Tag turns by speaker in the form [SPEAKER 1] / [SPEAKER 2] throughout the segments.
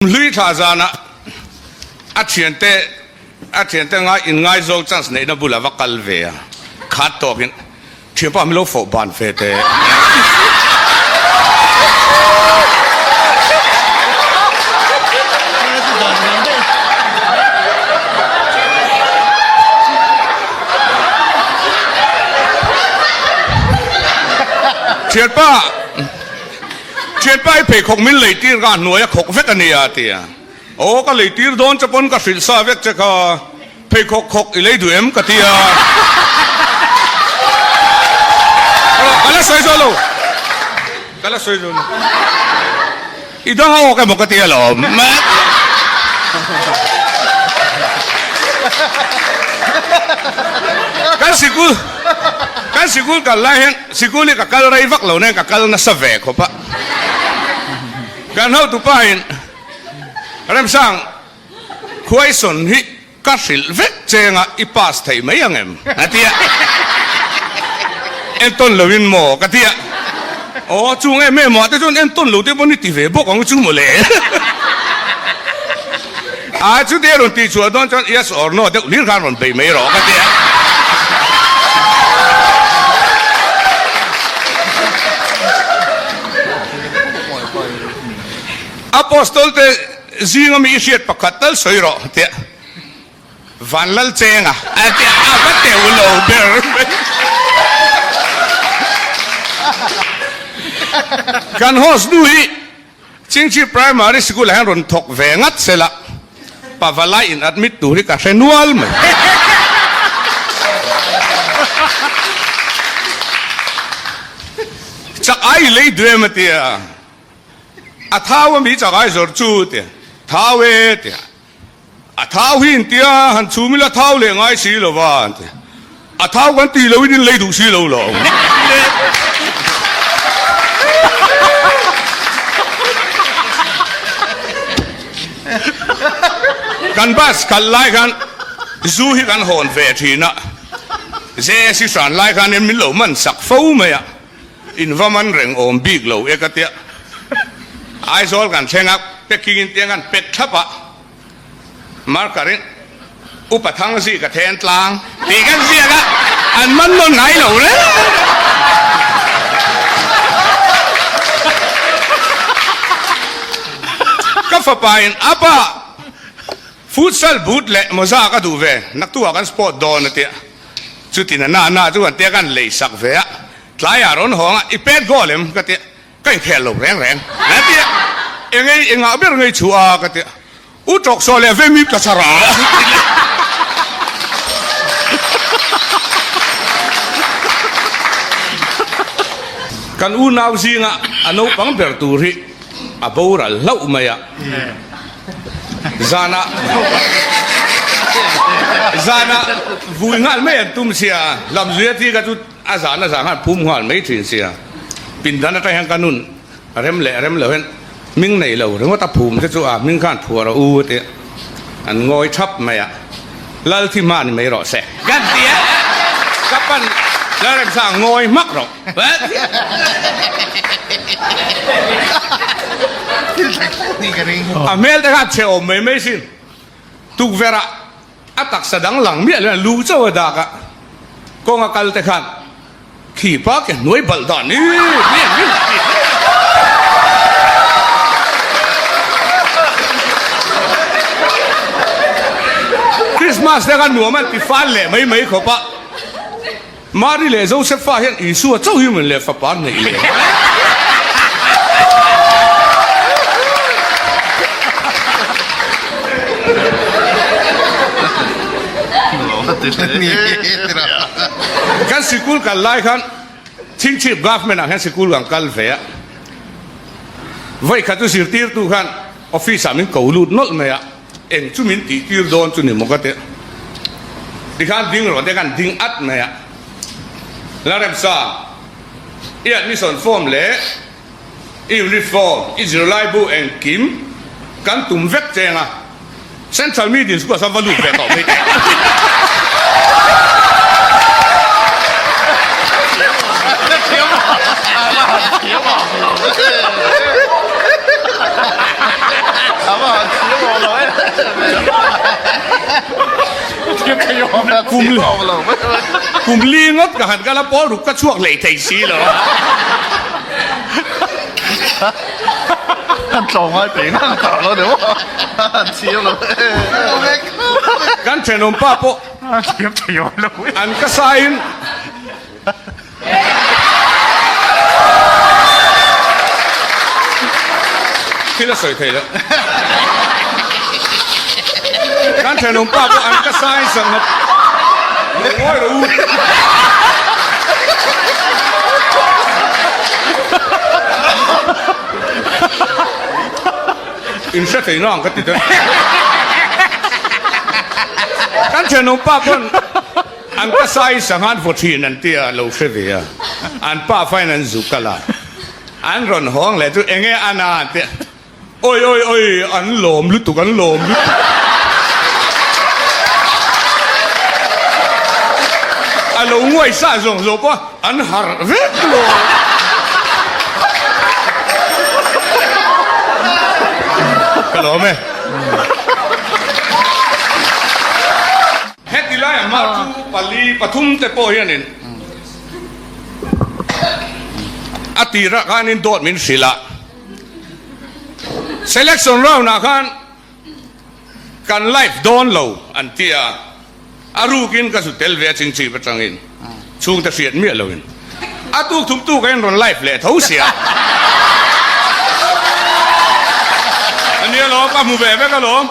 [SPEAKER 1] Hlui thla zanah a thiante a thiante ngai inngaizawng chance neihna bulah va kal ve a, khat tawkin thianpa min lo fawh ban ve teh. Thianpa. Thianpa i pheikhawk min lei tir kha a hnuai a khawk vek a nia a ti a. Aw ka lei tir dawn che pawn ka hrilh sa vek che kha, pheikhawk khawk i lei duh em ka ti a. Ka la sawi zo lo, ka la sawi zo lo. I dang a awk emaw ka ti alawm. Kan sikul kan sikul kal lai hian sikul hi ka kal rei vak lo nen ka kal nasa ve khawp a. Kan hotupa in Remsang Khuaisawn hi Ka hrilh vek chenga i pass thei mai ang em? A ti a. Entawn loin maw? Ka ti a. Aw, chung em em ah te chuan entawn lo te pawn i ti ve bawk ang chu mawle. A chutia rawn tih chhuah dawn chuan yes or no deuh hlir khan rawn bei mai rawh ka ti a. Apostol te Zinga mi i hriat pakhat tal sawi rawh tia Vanlal Chenga a tia a va teu lo ber mai. Kan host nu hi Chingchi Primary School ah hian rawn thawk ve ngat sela Pavalai in admit tur hi ka hre nual mai. Chak ai i lei duh em a tia. A thau a mi chak ai zawrh chu tia thau e tia a thau hi in tia han chhum ila thau leh ngai si lo va an tia a thau kan tih loin in lei duh si lo lo. Kan bus kal lai khan zu hi kan hawn ve thin a, JSC hran lai khan in min lo man sak fo mai a. In va man reng awm bik lo e ka tia. Aizawl kan thleng a, packing in tiang kan pet thlap a, marker in Upa Thangzi ka then tlang tih kan ziak a, an man nawn ngai lo reng. Ka fapa in apa futsal boot leh mawza ka duh ve, naktuah kan sport dawn a tia. Chutin a na na chu an tia kan lei sak ve a, tlaiah rawn hawng a, i pet goal em? ka ti a, ka inkhel lo reng reng a ti a, engei engah ber ngei chhuah a? ka ti a, u tawk saw leh ve mi ka chhar a a ti leh. Kan unau zinga a naupang ber tur hi a boral hlauh mai a. Zanah zanah vui nghal mai an tum sia, Lamzuia thi kha chu a zan a zan khan phum nghal mai thin sia. Pindan atang hian ka nun rem leh rem lo hian hming nei lo ringawt a phum te chu a hming khan phuar a u tih an ngawi thap mai a, Lal thi hma ni mai rawh se kan ti a, ka pan Lalremsa ngawi hmak rawh. A hmel te kha a chhe awm mai mai sin. Tukverh ah a taksa dang lang miah lo lu chauh a dak a, kawng a kal te khan khi pa ke hnuai balh dan ni miah miah. Christmas te kha nuam an ti fal leh mai mai khawp a. Mari leh Josefa hian Isua chauh hi min leh fapa an neih leh. Kan sikul kal lai khan Chhingchhip Government ah hian sikul kan kal ve a. Vawi khat chu zirtirtu khan office ah min ko lut nawlh mai a. Eng chu min tih tir dawn chu ni maw ka ti. Tikhan ding rawh te khan ding at mai a. Laremsa, i admission form leh i uniform, i zirlaibu engkim kan tum vek cheng a. Central Meeting School ah chuan va lut ve tawh mai teh. Kum kum li ngawt ka han kal a, pawl ruk ka chhuak hlei thei si lo. Kan thenawm pa pawh an ka sain. Thil a sawi thei loh. Kan thenawm pa pawh an ka sai sangha ngawi rawh u. In hre thei nang ka ti deuh. Kan thenawm pa pawn An ka sai sanghan vaw thin an ti a, lo hre ve a. An pa fain an zuk kal a, an rawn hawng leh chu enge a na an ti a, Oi oi oi, an lawm lutuk, an lawm lutuk. A lo nguai sa zawng zawng pawh an harh vek lo. Ka lawm e. Heti laiah mah chu pali pathum te pawh hianin a tirah khanin dawt min hrilh a, selection round ah khan kan live dawn lo an ti a, a rukin ka zu tel ve a chingchip atangin chhungte hriat miah loin a tuk thum tuk a inrawn live leh tho sia. Ania lawm ka hmu ve vek alawm.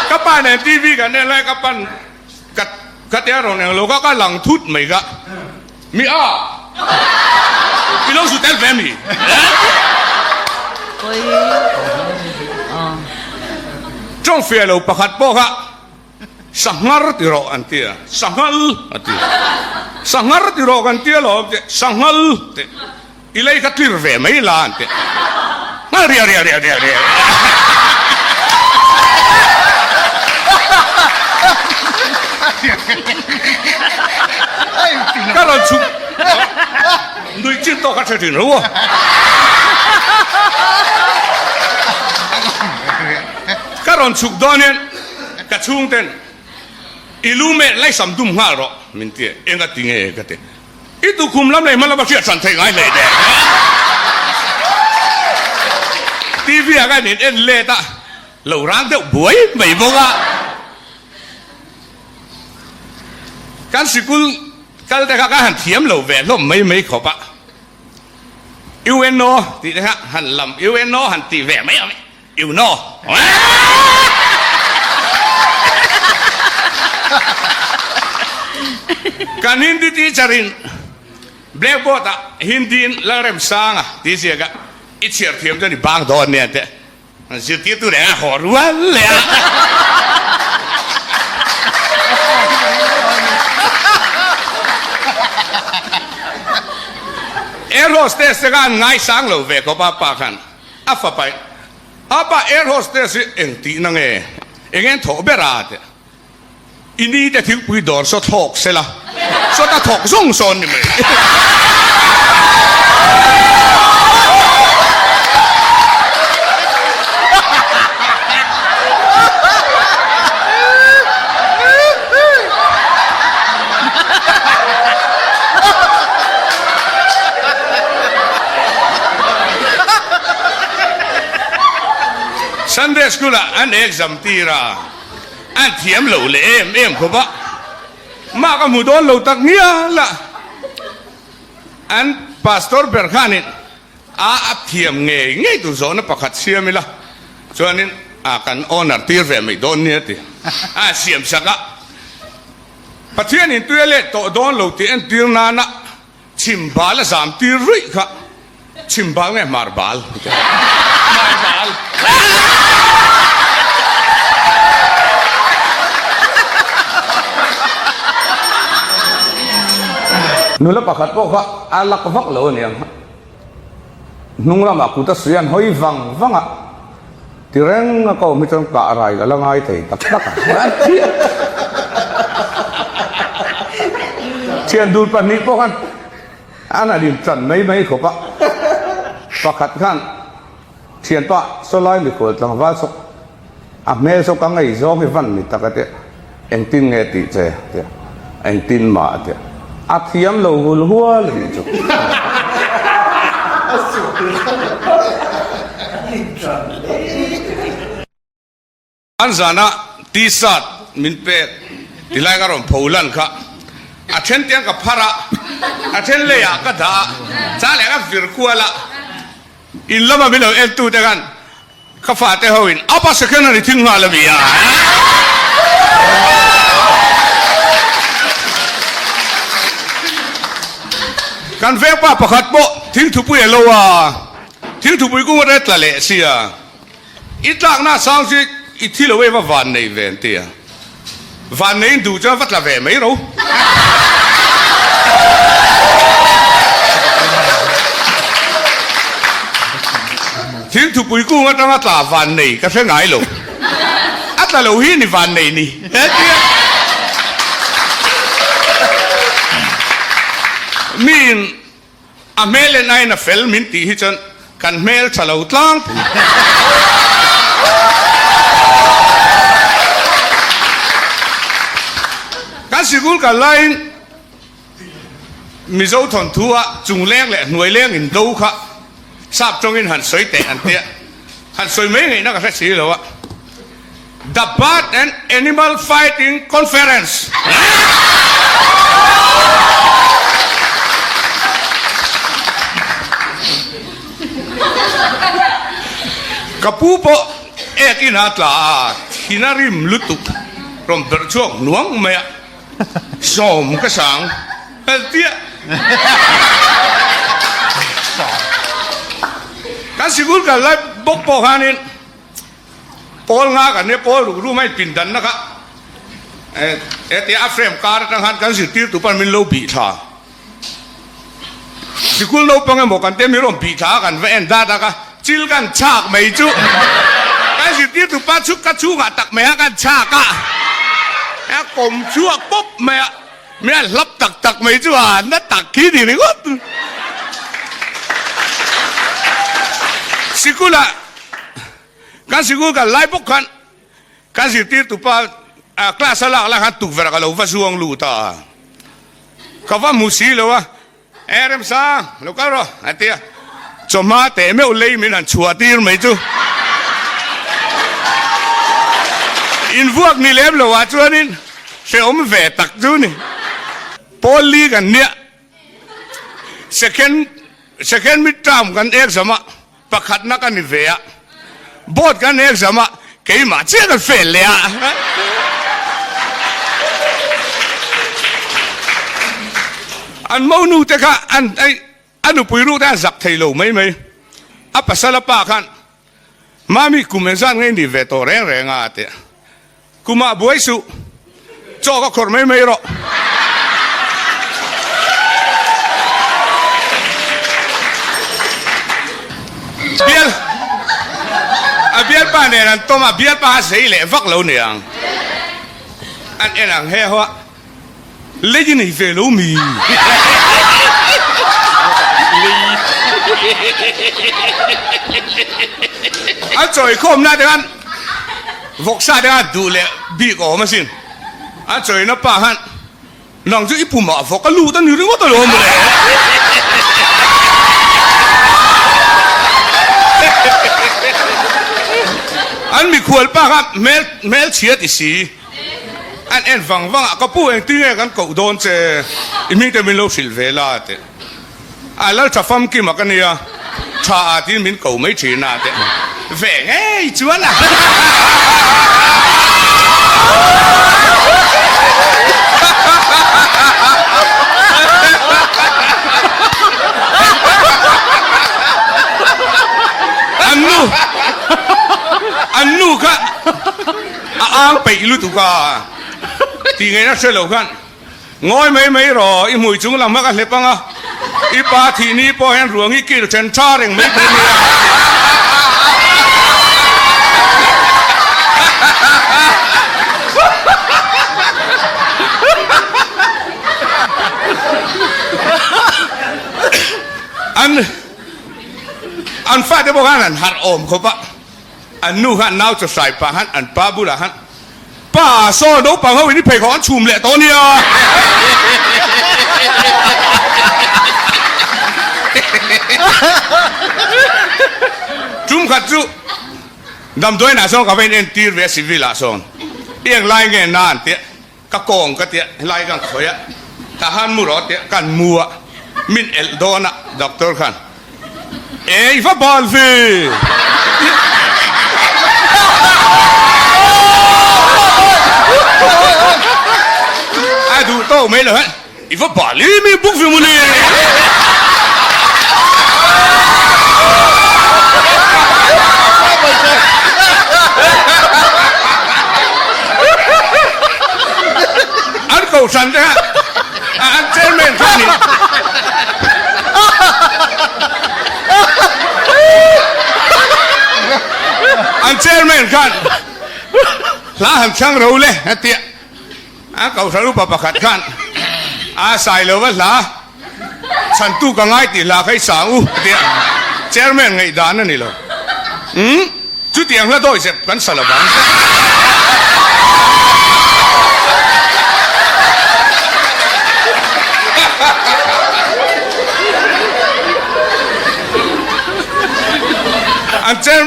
[SPEAKER 1] Ka pa nen TV kan en lai ka pan ka ka tia rawn eng lo ka ka lang thut mai ka mi a i lo zu tel ve mi. Tawng fiah lo pakhat pawh kha Sanghar ti rawh an ti a, Sanghal a ti. Sanghar ti rawh kan ti alawm ti, Sanghal ti. I lei kha tlir ve mai la an ti. Nghal ria ria ria ria ria. Ka rawn chhuk nuih chin tawk a hre thin ro a. Ka rawn chhuk dawn hian ka chhungten i lu meh laisam dum nghal rawh min ti a, eng a ti nge ka ti. I tukhum lam leh hma lama hriat hran theih ngai hlei nen. TV ah khan in en let a, lo rang deuh buai mai bawk a. Kan sikul kal te kha ka han thiam lo ve hlawm mai mai khawp a. UNO tih te kha han lam UNO han tih ve mai ang. You know. Kan Hindi teacher in blackboard ah Hindi in Lalremsanga tih ziak a i chhiar thiam chuan i bang dawn nia teh zirtirtu reng a haw rual leh a. Air hostess te khan ngaisang lo ve khawp a pa khan a fapa in A pa air hostess hi eng tihna nge? Eng en thawh ber a teh. I ni te thingpui dawr saw thlawk se la, sawta thawk zawng sawn ni mai. Sunday school ah an exam tir a, an thiam lo leh em em khawp a, mah ka hmu dawn lo tak ngial a, an pastor ber khanin a a thiam ngei ngei tur zawhna pakhat siam ila chuanin a kan honor tir ve mai dawn nia ti a siam sak a. Pathianin tui a let tawh dawn lo tih entir nana chhim bal a zam tir ruih kha chhim bal nge hmar bal? Hmar bal. Nula pakhat pawh kha a lak vak lo aniang. Hnung lamah kut a suih an hawi vang vang a, ti reng a ka awm hi chuan kah rai ka la ngai thei tak tak a. Thian dul pahnih pawh khan an han in tan mai mai khawp a, pakhat khan. Thianpa, sawlai mikhual tlangval saw a hmel saw ka ngei zawng hi van ni tak a tia, engtin nge tih che a tia, engtin mah a tia, a thiam lo hul hual a nih chu. An zana T-shirt min pek tilai ka rawn pho lan kha a then tiang ka phar a, a then leiah ka dah a, cha leh ka vir kual a, in lama min lo en tute khan ka fate ho in apa second hand i thing nghal a mi a. Kan vengpa pakhat pawh thingthupui a lo a, thingthupui kung a tla leh sia. I tlakna sang chu i thi lo e va van nei ve an ti a, van neiin duh chuan va tla ve mai ro. Thil thupui kung atanga tla van nei ka hre ngai lo, a tla lo hi ni van nei ni he ti a. Miin A hmel en aiin a fel min tih hi chuan kan hmel tha lo tlangpui. Kan sikul kal laiin Mizo thawnthu a chungleng leh hnuaileng in do kha sap tawngin han sawi teh an tia, han sawi mai ngaihna ka hre si lo a. The Bird and Animal Fighting Conference. Ka pu pawh ek in a tla a, thin a rim lutuk rawn berh chhuak hnuang mai a, sawm ka sang tiah. Kan sikul kal lai bawk pawh khanin Pawl nga kan nia, pawl ruk rum a in pindanna kha hetia a frame kar atang khan kan zirtirtu pawn min lo bih thla. Sikul naupang emaw kan te min rawn bih thla a kan va en dat a ka chil kan chhak mai chu kan zirtirtu pa chu ka chhungah tak mai a kan chhak a, a kawm chhuak pawp mai a, mi a hlap tak tak mai chu a na tak khi ni ringawt. Sikulah Kan sikul kal lai bawk khan kan zirtirtu pa class a lak lai khan tukverh ka lo va zuang lut a, ka va hmu si lo a, E Remsang, lo kal rawh a ti a, chawhma teh meuh lei min han chhuah tir mai chu. Invuak ni lem lo ah chuanin hrehawm ve tak chu ni. Pawl li kan nia, second second mid term kan exam a, Pakhatna ka ni ve a, board kan exam a, keimah chiah kan fail leh a. An monu te kha an a nupui ruh te an zak thei lo mai mai. A pasal a pa khan, Mami kum engzat ngei ni ve tawh reng reng a a ti a. Kumah buai suh, chaw ka khawrh mai mai rawh. Bial, a bialpa nen an tawm a, bialpa a zei leh vak lo niang. An en ang he ho a, lei i nei ve lo mi? An chawikhawmna te khan Vawksa te khan duh leh bik a awm asin. A chawina pa khan, Nang chu i pumah vawk a lut a ni ringawt alawm mawle. An mikhual pa kha hmel hmel chhia ti si. An en vang vang a, Ka pu engtin nge kan koh dawn che? I hming te min lo hrilh ve la teh. A lal tha famkim a ka nia, tha ah tiin min ko mai thin a teh ve ngei chuan a. An nu, an nu kha a ang peih lutuk a, tih ngaihna hre lo khan. Ngawi mai mai rawh, i hmui chung lam a ka hlep ang a, i pa thih ni pawh hian ruang i kil then tha reng mai thei nia. An. An fate pawh khan an harh awm khawp a, an nu khan nau chaw hrai pah khan an pa bulah khan, Pa, saw naupang ho in i pheikhawk an chhum leh tawh nia. Tum khat chu damdawiinah sawn ka va in entir ve a civil ah sawn i englai nge na an tia Ka kawng ka tia helai kan khawi a, tah han mu rawh tia kan mu a, min elh dawn a doctor khan e i va bal ve. A duh tawk mai lo hian i va bal i mi buk ve mawle. An kohhran te kha an chairman kha a ni. An chairman khan hla han chhang ro le a tia. A kohhran upa pakhat khan a sai lo va hla chhantu ka ngai tih hla kha i sang u a tia. Chairman ngaihdan a ni lo. Umm chutiang hla dawi zep kan sa lo vang. An chair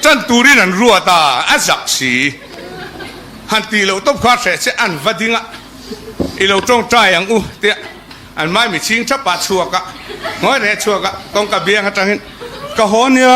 [SPEAKER 1] chan turin an ruat a, a zak si. Han tih loh tawp kha hreh che an va ding a, i lo tawngtai ang u tia an maimi chhing thap a chhuak a, ngawi reh chhuak a, kawngka biang atangin ka haw nia.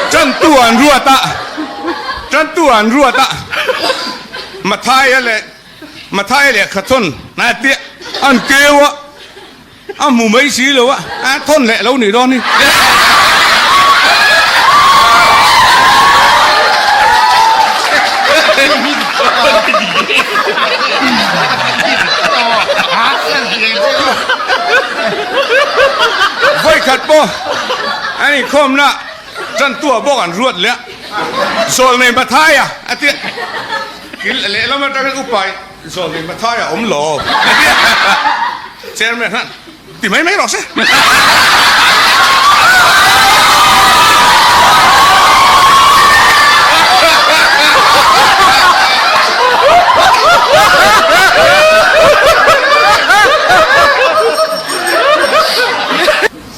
[SPEAKER 1] Tantu an ruat a, tantu an ruat a, Mathaia leh Mathaia lehkha thawn a tia an keu a, a hmu mai si lo a, a thawn leh lo nih dawn hi. Vawikhat pawh an inkhawmna tantua bawk an ruat leh a, Zawlnei Mathaia a tia, kil lehlam atangin upa in Zawlnei Mathaia awm lo a tia, Chairman khan ti mai mai rawh se.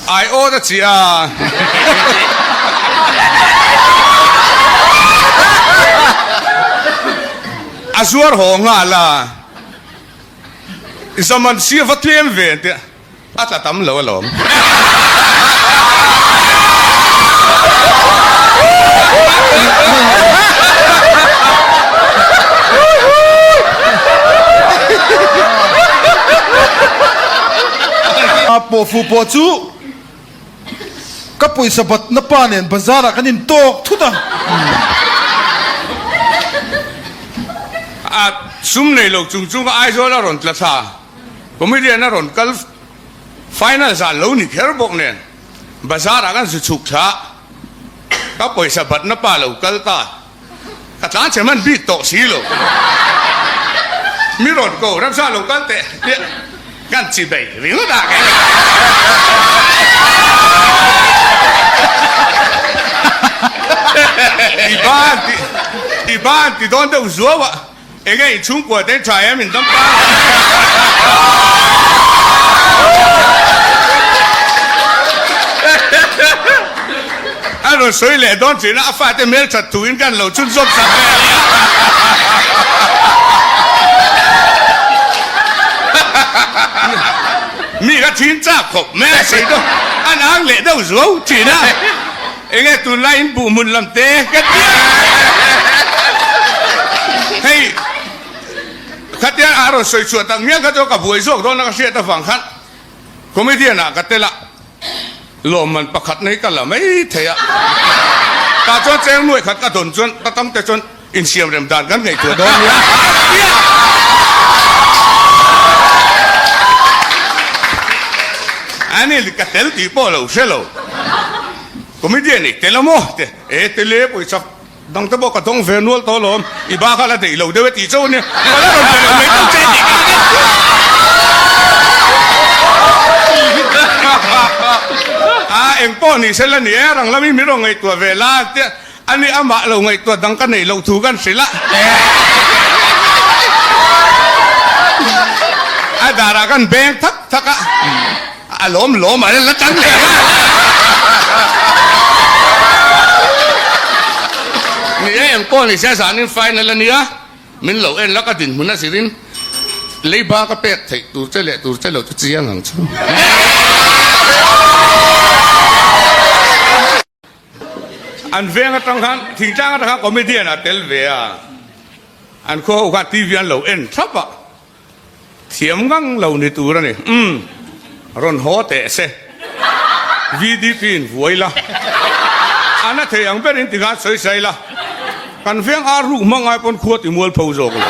[SPEAKER 1] Ai awt a chi a. A zuar haw nghal a. Zaman si a va tlem ve an tia. A tla tam lo alawm.
[SPEAKER 2] A pawhfu pawh chu ka pawisa batna pa nen bazar ah kan in tawk thut a.
[SPEAKER 1] A sum nei lo chung chung a Aizawl a rawn tla thla, comedian a rawn kal final zan lo ni kher bawk nen bazar ah kan zu chhuk thla a, ka pawisa batna pa lo kal ta. Ka tlan che hman bik tawh si lo. Mi rawn ko ramsa lo kal teh tia kan chi bei ringawt a kei. I ban ti i ban ti dawn deuh zuau a enge i chhungkua te tha em in dam pa. A rawn sawi leh dawn thin a, a fate hmel that thu in kan lo chhun zawm sak ve a. Mi ka thin chak khawp mai a sawi dawn, an ang leh deuh zuau thin a, enge tunlai in buh hmun lam te ka ti a. Hei khatia a rawn sawi chhuah tak mial kha chu ka buai zawk dawn a ka hriat avang khan comedian ah ka tel a. Lawmman pakhat na hi ka la mai thei a. Tah chuan cheng nuaih khat ka dawn chuan ka tam te chuan insiam rem dan kan ngaihtuah dawn nia. Ani ka tel tih pawh lo hre lo. Comedian i tel a maw? Te e tel e pawisa dang te pawh ka dawng ve nual tawh alawm. I ba kha la deih lo deuh e tih chauh a nia. Ka la rawn pe lo mai tawh che tih ka la A eng pawh ni se la ni e, rang lamin min rawn ngaihtuah ve la tia ani amah lo ngaihtuah dang ka neih loh thu kan hrilh a. A darah kan beng thak thak a. A lawm lawm a la tan leh a. Ni e engpawh ni se zanin final a nia, min lo en la ka dinhmun a zirin leiba ka pek theih tur che leh tur che lo chu chiang ang chu. An veng atang khan thingtlang atang khan comedian a tel ve a, an khaw ho khan TV an lo en thlap a. Thiam ngang lo ni tur a ni. Umm, rawn haw teh se. VDP in vuai la. A na thei ang berin tikhan sawi sai la. Kan veng ar ruk hma ngai pawn khua ti mual pho zawk lo.